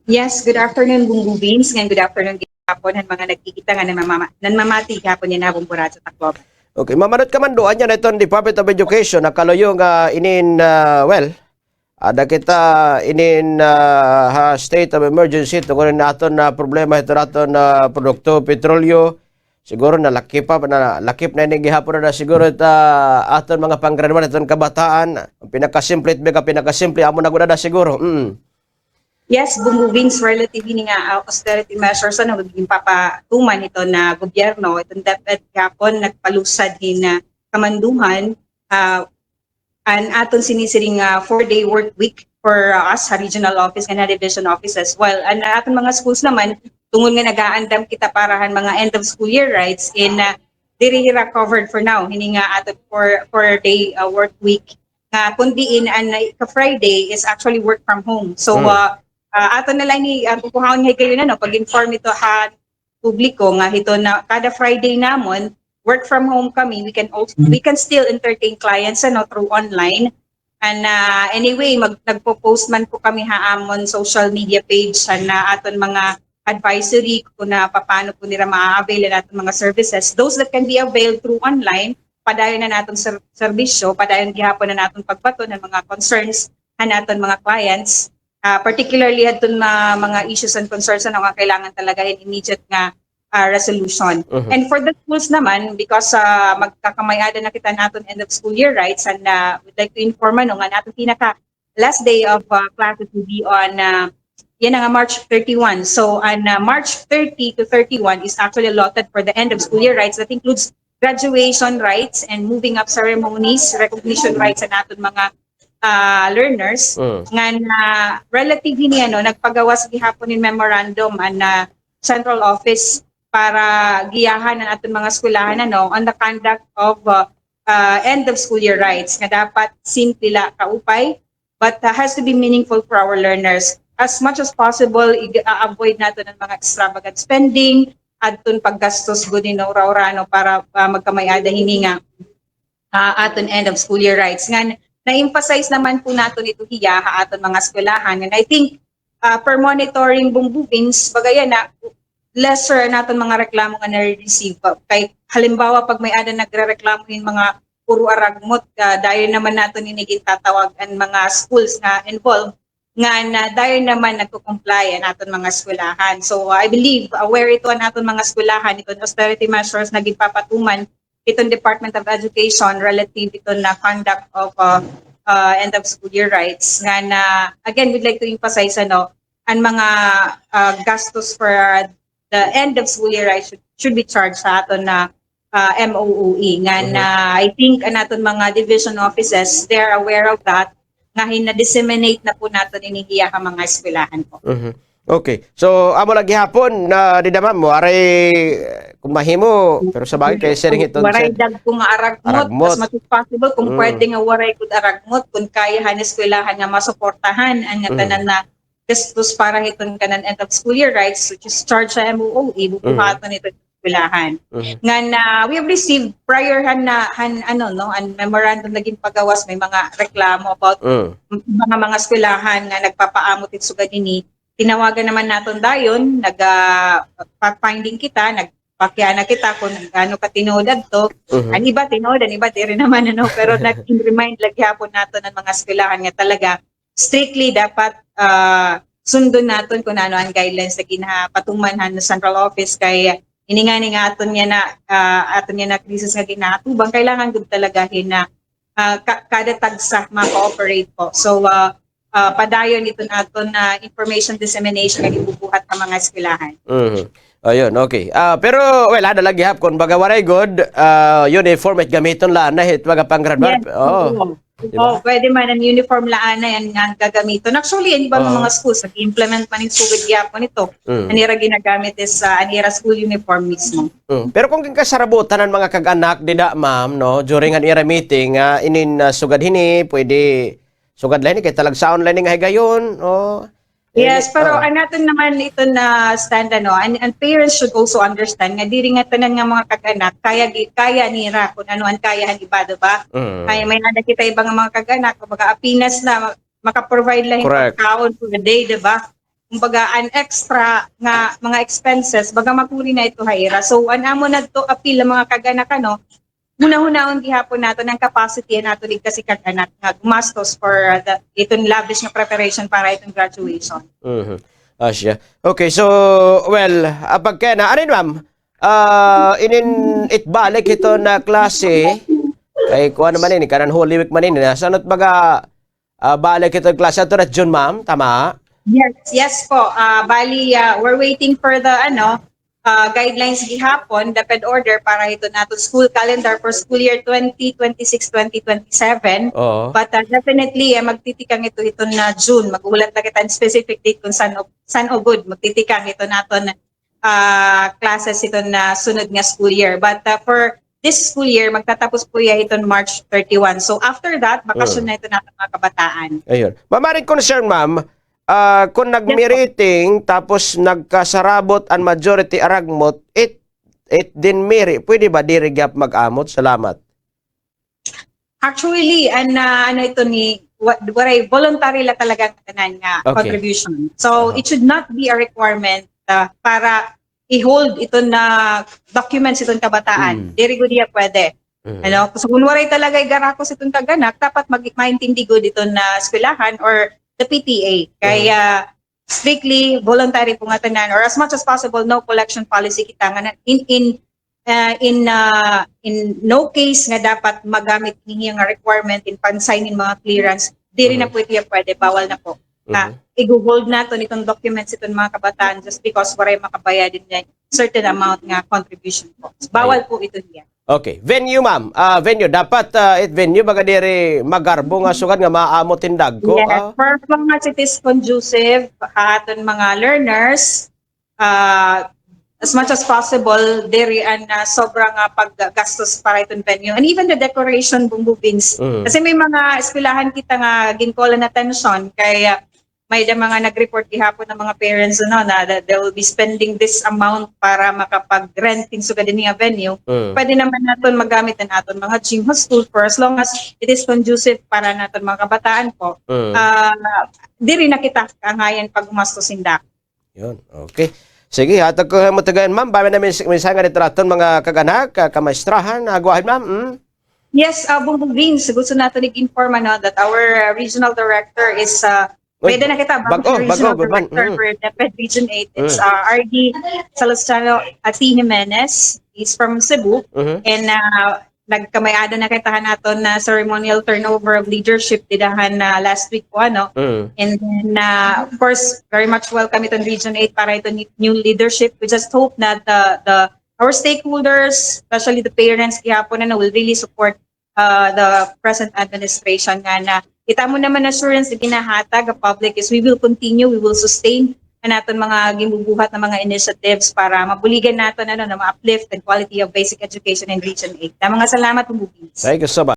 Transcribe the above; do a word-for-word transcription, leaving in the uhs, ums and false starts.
Yes, good afternoon, Bunggo Vince, ngan good afternoon gihapon han mga nagkikita nga nanmamama-, nanmamati gihapon niyan ha Bombo Radyo Tacloban. Okay, Ma'am Anot Kamando, ania na iton Department of Education, nakaluyo nga inin, ah, well, ada kita inin, ah, ha state of emergency tungod na aton na problema hito aton na produkto, petrolyo. Siguro nalakip pa, nalakip na ini gihapon na siguro ta aton mga panggraduar, aton kabataan. An pinakasimple, it pinakasimple, amo na gud ada siguro. Mm. Yes, Bunggo Vince, relative hini nga, ah, austerity measures, ano, ginpapatuman hito na gobyerno, iton DepEd gihapon nagpalusad hin, ah, kamanduhan, ah, an aton sinisiring nga four-day work week for, uh, us ha regional office ngan ha division offices. While an aton mga schools naman, tungod nga nag-aandam kita para han mga end of school year rites, in, uh, diri hira covered for now hini nga aton four, four-day, uh, work week, nga kun diin an, uh, ka-Friday is actually work from home. So, uh, uh, aton na la ini, uh, kukuhaon higayon, ano, pag-inform ito ha publiko nga hito na kada Friday namon, work from home kami, we can also, we can still entertain clients, ano, through online. And, ah, anyway, mag-, nagpo-post man po kami ha amon social media page, ha, na aton mga advisory kung na paano po nila ma-avail an aton mga services. Those that can be availed through online, padayon an aton ser-, serbisyo, padayon gihapon an aton pagbaton han mga concerns han aton mga clients, ah, particularly adton ma-, mga issues and concerns, ano, nga kailangan talaga hin immediate nga, ah, resolution. And for the schools naman, because, ah, magkakamay-ada na kita han aton end of school year rites, and, ah, would like to inform, ano, nga an aton pinaka last day of, ah, classes will be on, ah, yana nga March thirty-one. So, an, ah, March thirty to thirty-one is actually allotted for the end of school year rites. That includes graduation rites and moving up ceremonies, recognition rites han aton mga, ah, learners. Ngan, ah, relative hini, ano, nagpagawas gihapon hin memorandum an, ah, central office para giyahan an aton mga eskwelahan, ano, on the conduct of, ah, ah, end of school year rites nga dapat simple la kaupay, but, uh, has to be meaningful for our learners. As much as possible, i-, a-avoid naton an mga extravagant spending, adton paggastos gud hin ura-ura, no, para, uh, magkamay-ada hini nga, uh, aton end of school year rites. Ngan, na-emphasize naman po naton ito hiya ha aton mga eskwelahan. And I think, uh, per monitoring, Bunggo Vince, baga yana, lesser an aton mga reklamo nga nare-receive. Kay halimbawa, pag may-ada nagrereklamo hin mga puro aragmot, ah, dayon naman naton ini gintatawag an mga schools nga involved, nga na dayon naman nagko-comply an aton mga eskwelahan. So, I believe aware ito an aton mga eskwelahan, iton austerity measures na ginpapatuman iton Department of Education relative iton na conduct of, uh, uh, end of school year rites. Nga na, again, we'd like to emphasize, ano, an mga, uh, gastos for the end of school year rites should, should be charged sa aton na, uh, M O O E. Nga na, I think, an aton mga division offices, they're aware of that. Nga hina-disseminate na po naton ini hiya ha mga eskwelahan po. Okay. So, amo la gihapon na dida, ma'am, waray, kun mahimo, pero sa bagay kay siring hiton waray dagko nga aragmot, as much as possible, kung pwede nga waray gud aragmot, kun kaya han eskwelahan nga masuportahan an ngatanan na gastos para hiton kanan end of school year rites, which is charge sa M O O E, bubuhaton ito eskwelahan. Ngan, ah, we have received prior han na, han, ano, no, an memorandum na ginpagawas, may mga reklamo about mga, mga eskwelahan nga nagpapaamot it sugad ini. Tinawagan naman naton dayon, nag, ah, fact-finding kita, nagpakiana kita kun ano ka tinuod adto. An iba tinuod, an iba diri naman, ano, pero nag-remind la gihapon naton an mga eskwelahan nga talaga strictly dapat, ah, sundon naton kun ano an guidelines na ginapatuman han central office kay ini ngani nga aton yana, ah, aton yana krisis nga ginaatubang, kailangan gud talaga hin na, ah, ka-, kada tagsa ma-cooperate po. So, ah, ah, padayon iton aton, ah, information dissemination nga ginbubuhat ha mga eskwelahan. Ayun, okay. Ah, pero, well, ada la gihapon, baga waray gud, ah, uniform it gamiton la anay hit mga panggraduar. Yes, oo. Oo, pwede man an uniform la anay an, an gagamiton. Actually, an iba nga mga schools, nag-implement man hin sugad gihapon ito. An ira ginagamit is, ah, an ira school uniform mismo. Pero kon ginkasarabutan an mga kag-anak dida, ma'am, no, during an ira meeting, ah, inin, ah, sugad hini, pwede sugad la hini kay talagsaon la hini nga higayon, o Yes, pero an aton naman ito na stand, ano, an, an parents should also understand nga diri nga tanan nga mga kag-anak kaya gi-, kaya nira kun ano an kaya han iba, di ba? Kay may-ada kita iba nga mga kag-anak, kumbaga, apenas na ma-, maka-provide la hin pagkaon for the day, di ba? kumbaga, an extra nga mga expenses, baga makuri na ito ha ira. So, an amo nadto apil an mga kag-anak, ano, hunahunaon gihapon naton an capacity han aton igkasi kag-anak nga gumastos for, uh, the, iton lavish nga preparation para iton graduation. Mhm. Asya. Okay, so, well, ah, pagka na, ano yun, ma'am? Ah, inin itbalik ito na klase, kay kuha naman ini, kanan Holy Week man ini, nasa ano't baga, ah, balik ito klase, ato na June, ma'am, tama? Yes, yes po. Ah, bali, ah, we're waiting for the, ano, ah, guidelines gihapon, the DepEd order para ito nato school calendar for school year twenty twenty-six, twenty twenty-seven. Oo. But, ah, definitely, ah, magtitikang ito, ito na June. Maghulat na kita specific date kung san o, san o gud magtitikang ito naton, ah, classes ito na sunod nga school year. But, ah, for this school year, magtatapos po iya iton March thirty-one. So, after that, bakasyon Mm. na ito naton mga kabataan. Ayun. Ma'am, maring concern, ma'am, ah, kung Yes po. nagmeriting, tapos nagkasarabot an majority aragmot, it, it din miri, pwede ba diri gyap mag-amot? Salamat. Actually, an, ah, ano ito ni, wa-, waray, voluntary la talaga ang tanan nga Okay. contribution. So, Uh-huh. it should not be a requirement, ah, para i-hold ito na documents iton kabataan. Mm. Diri gud iya pwede. Mm. Ano? So, kung waray talaga igarakos iton kag-anak, dapat mag-, maintindi gud iton na eskwelahan or the P T A. Kay, Mm. ah, strictly voluntary po nga tanan, or as much as possible, no collection policy kita nga na, in, in, ah, in, ah, in no case nga dapat magamit ini nga requirement in pag-sign hin mga clearance, diri na Mhm. po ito pwede, bawal na po. Ah, Mhm. i-hold naton iton documents iton mga kabataan just because waray makabayad hin certain amount nga contribution po. Bawal Ayun. po ito niya. Okay. Venue, ma'am. Ah, venue. Dapat, ah, it venue, baga diri magarbo nga sugad nga maamot hin dagko, Yes. ah? For as long as it is conducive ha aton mga learners, ah, as much as possible, diri an, ah, sobra nga paggastos para iton venue. And even the decoration, Bong Bubings. Mm. Kasi may mga eskwelahan kita nga gin-call an attention kay, ah, may da mga nag-report gihapon nga mga parents, ano, na that they will be spending this amount para makapag-rent hin sugad dinhi nga venue. Mm. Pwede naman naton magamit an aton mga gym ha school for as long as it is conducive para naton mga kabataan po. Mm. Ah, diri na kita kaangayan paggumastos hin dako. Yun, okay. Sige, hatag ko mo tagayan, ma'am. Bami na mens-, mensahe nga dito naton mga kag-anak, ka-, kamaestrahan. Ah, go ahead, ma'am. Mm. Yes, ah, Bong Bubings, gusto naton i-inform, ano, that our, uh, regional director is, uh, Uy, pwede na kita, bag-o, bag-o, regional good man. Director Mm. for DepEd Region eight. It's, Mm. uh, R D Salustiano Ati Jimenez. He's from Cebu. Mhm. And, uh, nagkamay-ada na kita han aton na ceremonial turnover of leadership dida han, uh, last week po, ano. Mm. And then, uh, of course, very much welcome iton Region eight para iton new leadership. We just hope that the, the our stakeholders, especially the parents gihapon, ano, will really support, uh, the present administration nga na kita mo naman assurance na ginahatag ang public is we will continue, we will sustain an aton mga ginbubuhat na mga initiatives para mabuligan naton, ano, na ma-uplift the quality of basic education in Region eight. Na mga salamat, Bong Bubings. Thank you so much.